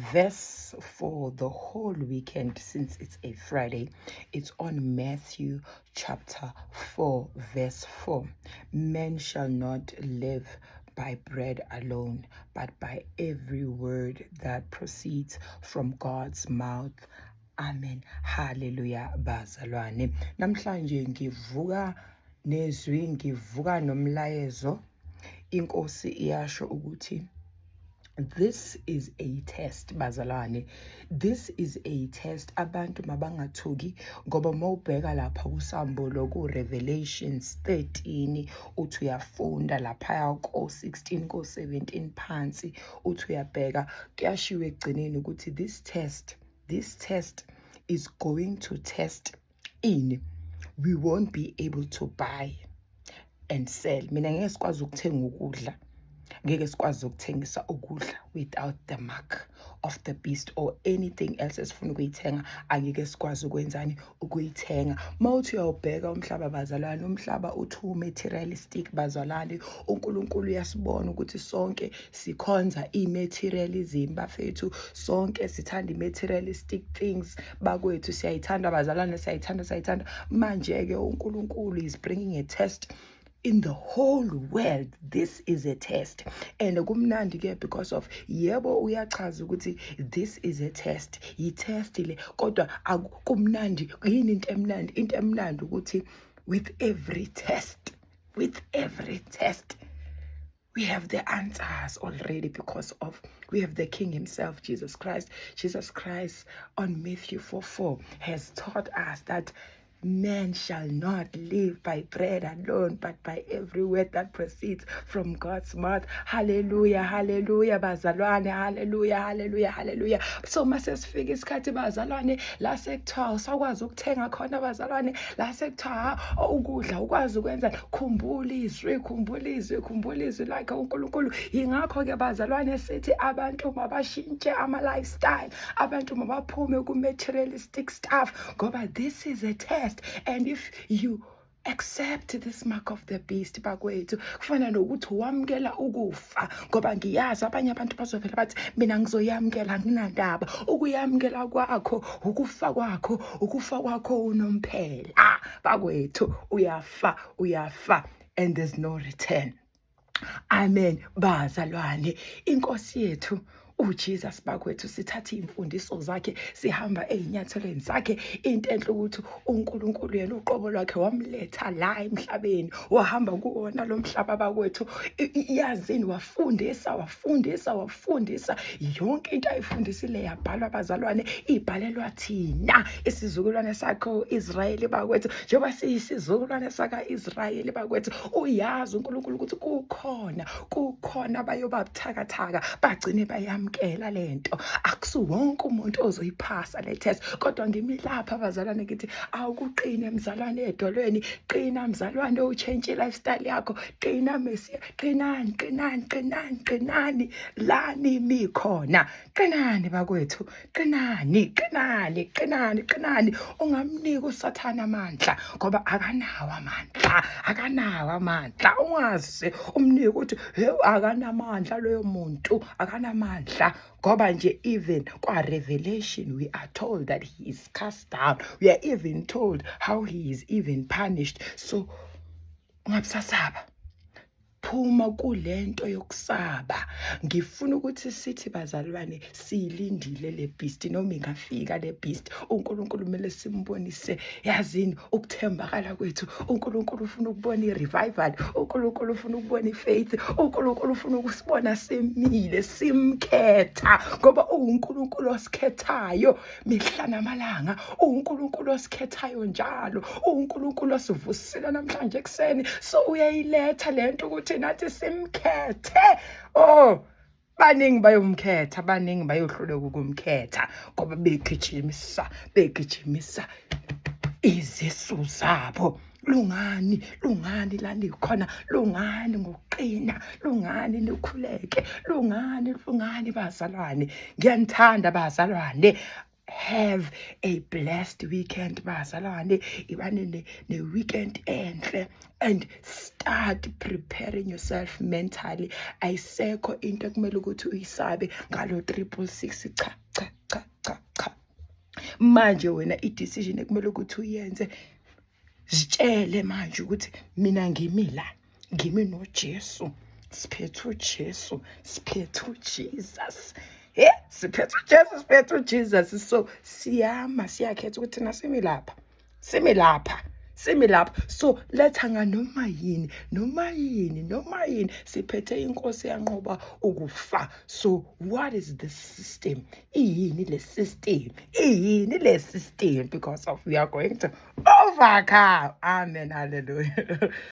Verse for the whole weekend, since it's a Friday, it's on Matthew chapter 4, verse 4. Men shall not live by bread alone, but by every word that proceeds from God's mouth. Amen. Hallelujah, bazalwane. Namhlanje ngivuka nezwi, ngivuka nomlayezo. Inkosi iyasho ukuthi this is a test, bazalwane. This is a test. Abantu mabangathuki, ngoba mawubheka lapha kusambulo, ku-Revelations 13, uthi uyafunda laphaya ko-16, ko-17 phansi, uthi uyabheka, kuyashiwo ekugcineni ukuthi this test is going to test ini. We won't be able to buy and sell. Mina ngeke sikwazi ukuthenga ukudla, ngeke sikwazi ukuthengisa ukudla without the mark of the beast, or anything else esifuna ukuyithenga, angeke sikwazi ukwenzani, ukuyithenga. Mawuthi uyawubheka umhlaba, bazalwane, umhlaba uthi materialistic, bazalwane. UNkulunkulu uyasibona ukuthi sonke sikhonza i-materialism, bafethu. Sonke sithanda i-materialistic things, bakwethu. Siyayithanda, bazalwane, siyayithanda, siyayithanda. Manje-ke uNkulunkulu is bringing a test in the whole world. This is a test, and kumnandi ke because of, yebo, uyachaza ukuthi this is a test, yi-test le, kodwa kumnandi. Yini into emnandi? Into emnandi ukuthi with every test, with every test, we have the answers already, because of we have the King himself, Jesus Christ. Jesus Christ on Matthew 4:4 has taught us that man shall not live by bread alone, but by every word that proceeds from God's mouth. Hallelujah, hallelujah, bazalwane, hallelujah, hallelujah, hallelujah. So mase sifika isikhathi, bazalwane, la sekuthiwa usakwazi ukuthenga khona, bazalwane, la sekuthiwa ukudla ukwazi ukwenza, khumbula izwi, khumbula izwi, khumbula izwi lakhe uNkulunkulu. Yingakho ke, bazalwane, sithi abantu mabashintshe ama lifestyle, abantu mabaphume ku materialistic stuff, ngoba this is a test, and if you accept this mark of the beast, bakwethu, kufana nokuthi wamukela ukufa. Ngoba ngiyazi abanye abantu bazovela bathi, "Mina ngizoyamukela, nginandaba." Ukuyamukela kwakho ukufa kwakho, ukufa kwakho unomphela, bakwethu. Uyafa, uyafa, and there's no return. Amen, bazalwane. Inkosi yethu uJesus, bakwethu, sithatha iy'mfundiso zakhe, sihamba ey'nyathelweni zakhe. Into enhle ukuthi uNkulunkulu yena uqobo lwakhe wamletha la emhlabeni, wahamba kuwona lo mhlaba, bakwethu. Yazini, wafundisa, wafundisa, wafundisa. Yonke into ayifundisile yabhalwa, bazalwane, ibhalelwa thina, isizukulwane sakhe u-Israyeli, bakwethu. Njengoba siyisizukulwane saka-Israyeli, bakwethu, uyazi uNkulunkulu ukuthi kukhona abayoba buthakathaka, bagcine bayamukela lento. Akusu wonke umuntu ozoyiphasa le test, kodwa ngimi lapha, bazalwane, ngithi awukuqine, mzalwane, edolweni. Qina, mzalwane, utshentshe lifestyle yakho. Qina, Mesiya, qinani, qinani, qinani, qinani la nimi khona. Qinani, bakwethu, qinani, qinani, qinani, qinani. Ungamniki uSathana amandla, ngoba akanawo amandla, akanawo amandla. Ungaze umnike ukuthi he, akanamandla loyo muntu, akanamandla, ngoba nje even kwa-Revelation we are told that he is cast down. We are even told how he is even punished. So ungabusasaba, phuma kulento yokusaba. Ngifuna ukuthi sithi, bazalwane, siyilindile le beast. Noma ingafika le beast, uNkulunkulu kumele simbonise, yazini, ukuthembakala kwethu. uNkulunkulu ufuna ukubona i-revival, uNkulunkulu ufuna ukubona i-faith, uNkulunkulu ufuna ukusibona simile, simkhetha, ngoba uwuNkulunkulu osikhethayo mihla namalanga, uwuNkulunkulu osikhethayo njalo, uwuNkulunkulu osivusile namhlanje ekuseni. So uyayiletha lento ukuthi nathi simkhethe. Oh, baningi bayomkhetha, baningi bayohluleka ukumkhetha, ngoba begijimisa izisu zabo. Lungani, lungani la nikhona, lungani ngokuqina, lungani nikhuleke, lungani, lungani, bazalwane. Ngiyanithanda, bazalwane. Have a blessed weekend, bazalwane. Ibane ne-weekend enhle and start preparing yourself mentally. Ayisekho into ekumele ukuthi uyisabe ngalo 666. Cha, cha, cha, cha, cha. Manje wena i-decision ekumele ukuthi uyenze, zitshele manje ukuthi mina ngimi la, ngimi noJesu, siphethe uJesu, siphethe uJesus. Siphethe uJesu, siphethe uJesus. So siyama, siyakhetha ukuthi thina simi lapha, simi lapha, simi lapha. So letha nganoma yini, noma yini, noma yini, siphethe inkosi yanqoba ukufa. So what is the system? Iyini le system? Iyini le system? Because of we are going to overcome. Amen, hallelujah.